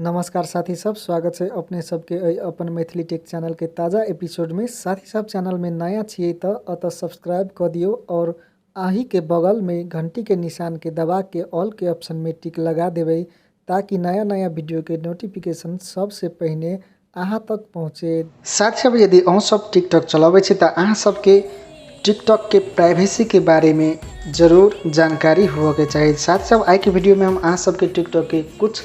नमस्कार साथी सब, स्वागत है अपने सबके एहि अपन मैथिली टेक चैनल के ताज़ा एपिसोड में। साथी सब चैनल में नया छियै तऽ अतः सब्सक्राइब कऽ दियौ और आही के बगल में घंटी के निशान के दबा के ऑल के ऑप्शन में टिक लगा देबै ताकि नया नया वीडियो के नोटिफिकेशन सबसे पहिने अहाँ तक पहुँचे। साथी सब, यदि अहूँ सब टिकटॉक चलाबै छी तऽ अहाँ सबके टिकटॉक के प्राइवेसी के बारे में जरूर जानकारी होबऽके चाही। साथी सब, आइके वीडियो में हम अहाँ सबके टिकटॉक के कुछ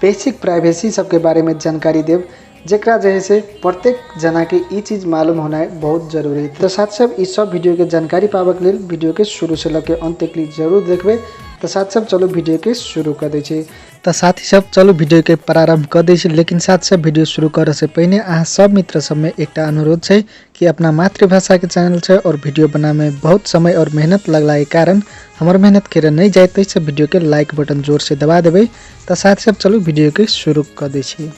बेसिक प्राइवेसी सबके बारे में जानकारी देब, जेकरा जे है से प्रत्येक जना के ई चीज़ मालूम होना बहुत जरूरी है। तो साथी सब, ई सब वीडियो के जानकारी पाबऽ के लेल वीडियो के शुरू से लऽ के अंत तक जरूर देखबै। तो साथी सब चलू वीडियो के शुरू कर दै छी। तो साथी सब चलू वीडियो के प्रारंभ कर दै छी। लेकिन साथी सब वीडियो शुरू करे से पहिने अहाँ सब मित्र सब में एकटा अनुरोध छै कि अपना मातृभाषा के चैनल छै और वीडियो बनावे में बहुत समय और मेहनत लगला के कारण हमर मेहनत के नहीं जाइत अछि, वीडियो के लाइक बटन जोर से दबा देबै। तो साथी सब चलू वीडियो के शुरू कर दै छी।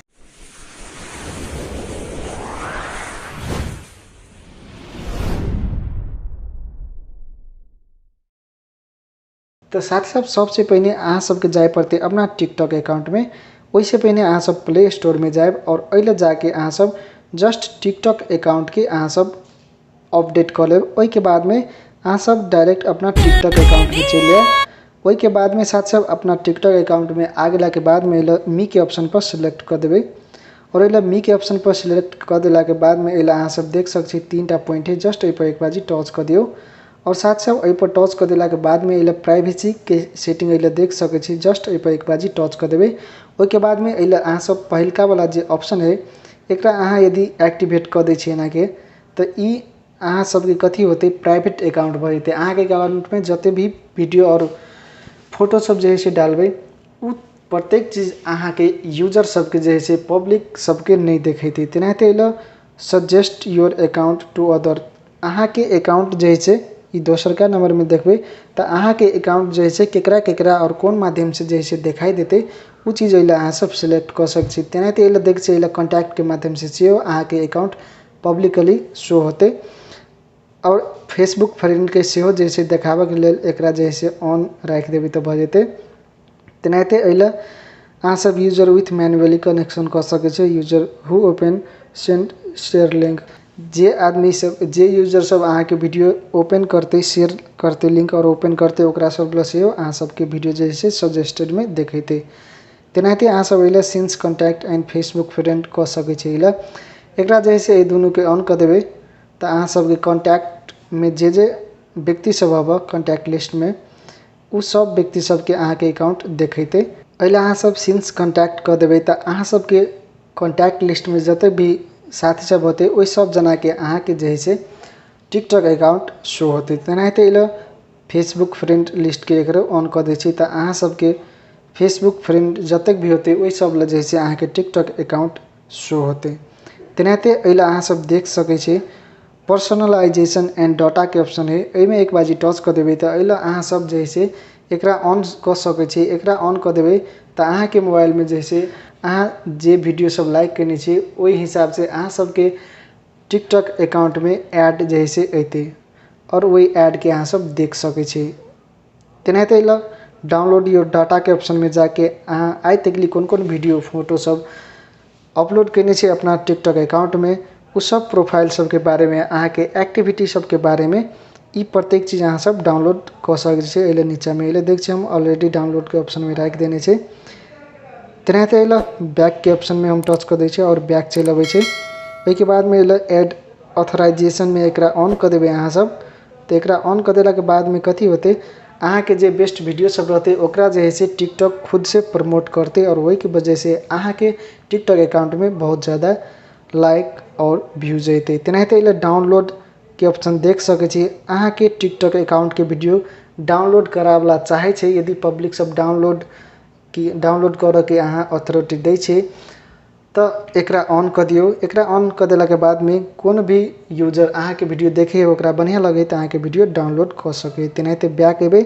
तो साथी सब सबसे पहिने अहाँ सबके जाय पड़तै अपना टिकटॉक अकाउंट में। ओहिसे पहिने अहाँ सब प्ले स्टोर में जायब और एहि लए जाके अहाँ सब जस्ट टिकटॉक अकाउंट के अहाँ सब अपडेट कऽ लेब। ओहिके बाद में अहाँ सब डायरेक्ट अपना टिकटॉक अकाउंट में चलि जायब। ओहिके बाद में साथी सब अपना टिकटॉक अकाउंट में आ गेला के बाद में एहि मी के ऑप्शन पर सिलेक्ट कऽ देबै और एहि मी के ऑप्शन पर सिलेक्ट कऽ देला के बाद में एहि अहाँ सब देख सकै छी तीन टा पॉइंट है, जस्ट एहि पर एक बार टच कऽ दियौ। और साथ सब एहि पर टच कऽ देला के बाद में एहि प्राइवेसी के सेटिंग एहि देख सकै छी, जस्ट एहि पर एक बार टच कऽ देबै। ओहिके बाद में एहि अहाँ सब पहिलका वाला जे ऑप्शन है एकरा अहाँ यदि एक्टिवेट कऽ दै छियै एनाके तऽ ई अहाँ सबके कथी होतै, प्राइवेट अकाउंट भऽ जेतै। अहाँके अकाउंट में जते भी वीडियो और फोटो सब जे है से डालबै उ प्रत्येक चीज अहाँके यूजर सबके जे है से पब्लिक सबके नहीं देखेतै। तेनाहिते एहि suggest your account to other, अहाँके अकाउंट जे है से ई दोसरका नंबर में देखबै तऽ अहाँके अकाउंट जे है से केकरा केकरा और कोन माध्यम से जे है से देखाई देतै उ चीज़ एहि अहाँ सब सिलेक्ट कऽ सकै छी। तेनाहिते एहि देख छियै एहि कॉन्टैक्ट के माध्यम से सेहो अहाँके अकाउंट पब्लिकली शो होतै। और फेसबुक फ्रेंड के सेहो जे है से देखाबऽके लेल एकरा जे है से ऑन राखि देबै तऽ भऽ जेतै। तेनाहिते एहि अहाँ सब यूजर विथ मैनुअली कनेक्शन कऽ सकै छी, user who open send share link, जे आदमी सब जे यूजर सब अहाँके वीडियो ओपन करतै, शेयर करतै लिंक और ओपन करतै ओकरा सब लए सेहो अहाँ सबके वीडियो जे है से सजेस्टेड में देखेतै। तेनाहिते अहाँ सब एहि since contact and Facebook friend कऽ सकै छी। एहि एकरा जे है से एहि दुनूके ऑन कऽ देबै तऽ अहाँ सबके कॉन्टैक्ट में जे जे व्यक्ति सब हबऽ कॉन्टैक्ट लिस्ट में उ सब व्यक्ति सबके अहाँके अकाउंट देखेतै। एहि अहाँ सब सिंस कॉन्टैक्ट कऽ देबै तऽ अहाँ सबके कॉन्टैक्ट लिस्ट में जते भी साथी सब होतै ओहि सब जनाके अहाँके जे है से टिकटॉक अकाउंट शो होतै। तेनाहिते एहि फेसबुक फ्रेंड लिस्ट के एकरो ऑन कऽ दै छी तऽ अहाँ सबके फेसबुक फ्रेंड जतेक भी होतै ओहि सब लए जे है से अहाँके टिकटॉक अकाउंट शो होतै। तेनाहिते एहि अहाँ सब देख सकै छी पर्सनलाइजेशन एंड डाटा के ऑप्शन है, एहिमे एक बार टच कऽ देबै तऽ एहि अहाँ सब जे है से एकरा ऑन कऽ सकै छी। एकरा ऑन कऽ देबै तऽ अहाँके मोबाइल में जे है से अहाँ जे वीडियो सब लाइक केने छी ओहि हिसाब से अहाँ सबके टिकटॉक अकाउंट में ऐड जे है से अयतै और ओहि ऐड के अहाँ सब देख सकै छी। तेनाहिते एहि डाउनलोड your data के ऑप्शन में जाके अहाँ आइ तकली कोन कोन वीडियो फोटो सब अपलोड केने छी अपना टिकटॉक अकाउंट में उ सब प्रोफाइल सबके बारे में अहाँके एक्टिविटी सबके बारे में ई प्रत्येक चीज़ अहाँ सब डाउनलोड कऽ सकै छी। एहि नीचा में एहि देख छी हम ऑलरेडी डाउनलोड के ऑप्शन में राखि देने छी। तेनाहिते एहि बैक के ऑप्शन में हम टच कऽ दै छी और बैक चलि अबै छी। ओहिके बाद में एहि एड ऑथराइजेशन में एकरा ऑन कऽ देबै अहाँ सब। तऽ एकरा ऑन कऽ देलाके बाद में कथी होतै, अहाँके जे बेस्ट वीडियो सब रहतै ओकरा जे है से टिकटॉक खुद से प्रमोट करतै और ओहिके वजह से अहाँके टिकटॉक अकाउंट में बहुत ज़्यादा लाइक और व्यूज अयतै। तेनाहिते एहि डाउनलोड के ऑप्शन देख सकै छी, अहाँके टिकटॉक अकाउंट के वीडियो डाउनलोड कराबला चाहै छै यदि पब्लिक सब डाउनलोड करऽके अहाँ अथॉरिटी दै छै तऽ एकरा ऑन कऽ दियौ। एकरा ऑन कऽ देलाके बाद में कोनो भी यूजर अहाँके वीडियो देखे ओकरा बढ़िआँ लगै तऽ अहाँके वीडियो डाउनलोड कऽ सकै। तेनाहिते बैक अयबै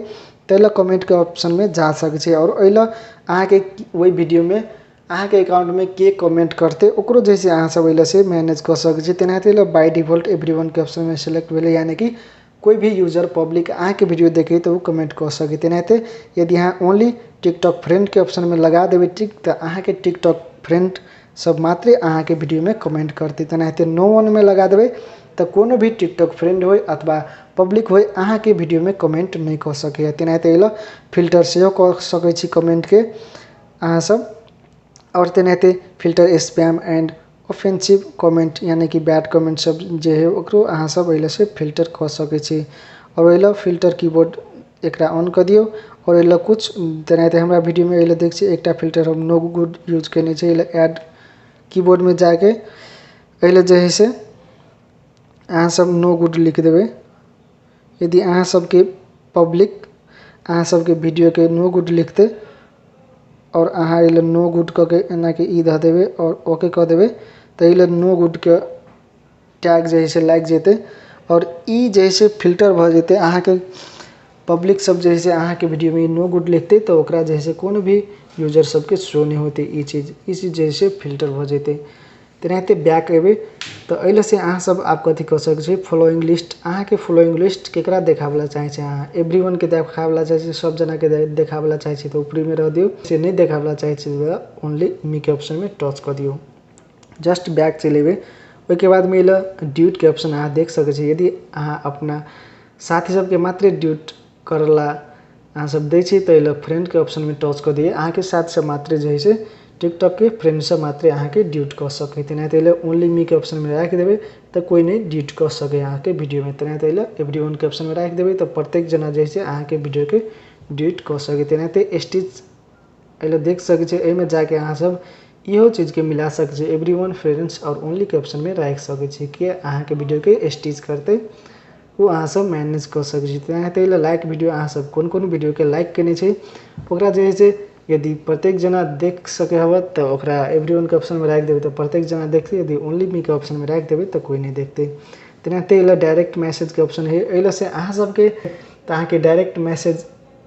ताहि लए कमेंट के ऑप्शन में जा सकै छी और एहि लए अहाँके ओहि वीडियो में अहाँके अकाउंट में के कमेंट करतै ओकरो जे से अहाँ सब एहि लए से मैनेज कऽ सकै छी। तेनाहिते एहि बाय डिफॉल्ट एवरीवन के ऑप्शन में सिलेक्ट भेलै, यानी कि कोई भी यूजर पब्लिक अहाँके वीडियो देखे तऽ ओ कमेंट कऽ सकै। तेनाहिते यदि अहाँ ओनली टिकटॉक फ्रेंड के ऑप्शन में लगा देबै टिक तऽ अहाँके टिकटॉक फ्रेंड सब मात्रे अहाँके वीडियो में कमेंट करतै। तेनाहिते नो वन में लगा देबै तऽ कोनो भी टिकटॉक फ्रेंड होय अथवा पब्लिक होय अहाँके वीडियो में कमेंट नहि कऽ सकैए। तेनाहिते एहि लए फिल्टर सेहो कऽ सकै छी कमेंटके अहाँ सब। आओर तेनाहिते filter spam and offensive comment यानी कि बैड कमेंट सब जे है ओकरो अहाँ सब एहि लए से फिल्टर कऽ सकै छी। आओर एहि लए फिल्टर कीबोर्ड एकरा ऑन कऽ दियौ। आओर एहि लए कुछ तेनाहिते हमरा वीडियोमे एहि लए देख छी एकटा फिल्टर हम नो गुड यूज केने छी। एहि लए ऐड कीबोर्डमे जाके एहि लए जे है से अहाँ सब नो गुड लिख देबै। यदि अहाँ सबके पब्लिक अहाँ सबके वीडियोके नो गुड लिखतै और अहाँ एहि लए नो गुड कऽ के एना के ई दऽ देबै और ओके कऽ देबै तऽ एहि लए नो गुडके टैग जे है से लागि जेतै और ई जे है से फिल्टर भऽ जेतै। अहाँके पब्लिक सब जे है से अहाँके वीडियोमे नो गुड लिखतै तऽ ओकरा जे है से कोनो भी यूजर सबके शो नहि होतै ई चीज जे है से फिल्टर भऽ जेतै। तेनाहिते बैक एबै तऽ एहि लए से अहाँ सब आब कथी कऽ सकै छी, फॉलोइंग लिस्ट अहाँके फॉलोइंग लिस्ट केकरा देखाबऽ चाहै छी, अहाँ एवरी वन के देखाबऽ चाहै छी, सब जनाके देखाबऽ चाहै छी तऽ ऊपरीमे रह दियौ, से नहि देखाबऽ चाहै छी तऽ ओनली मी के ऑप्शनमे टच कऽ दियौ। जस्ट बैक चलि एबै। ओहिके बादमे एहि लए ड्यूटके ऑप्शन अहाँ देख सकै छी। यदि अहाँ अपना साथी सबके मात्रे ड्यूट करला अहाँ सब दै छी तऽ एहि लए फ्रेंडके ऑप्शनमे टच कऽ दियौ। अहाँके साथ सब मात्रे जे है से टिकटॉक के फ्रेंड सब मात्रे अहाँके ड्यूट कऽ सकै। तेनाहिते एहि लए ओनली मी के ऑप्शनमे राखि देबै तऽ कोइ नहि ड्यूट कऽ सकै अहाँके वीडियोमे। तेनाहिते एहि लए एवरी वन के ऑप्शनमे राखि देबै तऽ प्रत्येक जना जे है से अहाँके वीडियोके ड्यूट कऽ सकै। तेनाहिते स्टिच एहि लए देख सकै छी, एहिमे जाके अहाँ सब इहो चीजके मिला सकै छी, एवरी वन फ्रेंड्स और ओनली के ऑप्शनमे राखि सकै छी कि अहाँके वीडियोके स्टिच करतै, ओ अहाँ सब मैनेज कऽ सकै छी। तेनाहिते एहि लए लाइक वीडियो अहाँ सब कोन कोन वीडियोके लाइक केने छी ओकरा जे है से यदि प्रत्येक जना देख सकै हवऽ तऽ ओकरा एवरी वन के ऑप्शनमे राखि देबै तऽ प्रत्येक जना देखतै, यदि ओनली मी के ऑप्शनमे राखि देबै तऽ कोइ नहि देखतै। तेनाहिते एहि लए डायरेक्ट मैसेजके ऑप्शन है, एहि लए से अहाँ सबके तऽ अहाँके डायरेक्ट मैसेज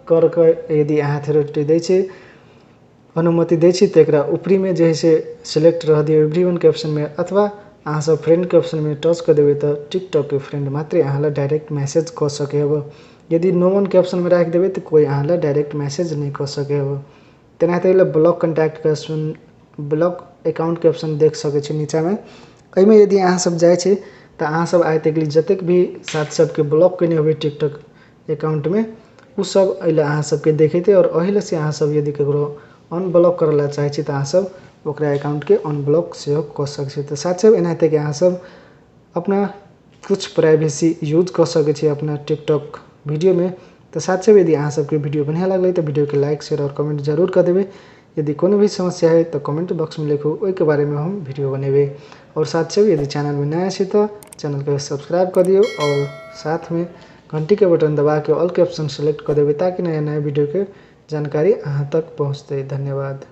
कर के यदि अहाँ अथॉरिटी दै छी, अनुमति दै छी तऽ एकरा ऊपरीमे जे है से सिलेक्ट रह दियौ एवरी वन के ऑप्शनमे, अथवा अहाँ सब फ्रेंडके ऑप्शनमे टच कऽ देबै तऽ टिकटॉकके फ्रेंड मात्रे अहाँ लए डायरेक्ट मैसेज कऽ सकै हवऽ। यदि नो वन के ऑप्शनमे राखि देबै तऽ कोइ अहाँ लए डायरेक्ट मैसेज नहि कऽ सकै हवऽ। तेनाहिते एहि लए ब्लॉक कॉन्टैक्टके ऑप्शन, ब्लॉक अकाउंटके ऑप्शन देख सकै छी नीचाँमे। एहिमे यदि अहाँ सब जाइ छी तऽ अहाँ सब आइ तक जतेक भी साथी सबके ब्लॉक केने होबै टिकटॉक अकाउंटमे ओ सब एहि लए अहाँ सबके देखेतै। और एहि लए से अहाँ सब यदि ककरो अनब्लॉक करऽ लए चाहै छी तऽ अहाँ सब ओकरा अकाउंटके अनब्लॉक सेहो कऽ सकै छी। तऽ साथ सब एनाहिते कि अहाँ सब अपना कुछ प्राइवेसी यूज कऽ सकै छी अपना टिकटॉक वीडियोमे। तऽ साथ सब यदि अहाँ सबके वीडियो बढ़िआँ लागलै तऽ वीडियोके लाइक शेयर और कमेंट जरूर कऽ देबै। यदि कोनो भी समस्या है तऽ कमेंट बॉक्समे लिखू, ओहिके बारेमे हम वीडियो बनेबै। और साथ सब यदि चैनलमे नया छी तऽ चैनलके सब्सक्राइब कऽ दियौ और साथमे घंटीके बटन दबाके ऑलके ऑप्शन सेलेक्ट कऽ देबै ताकि नया नया वीडियोके जानकारी अहाँ तक पहुँचतै। धन्यवाद।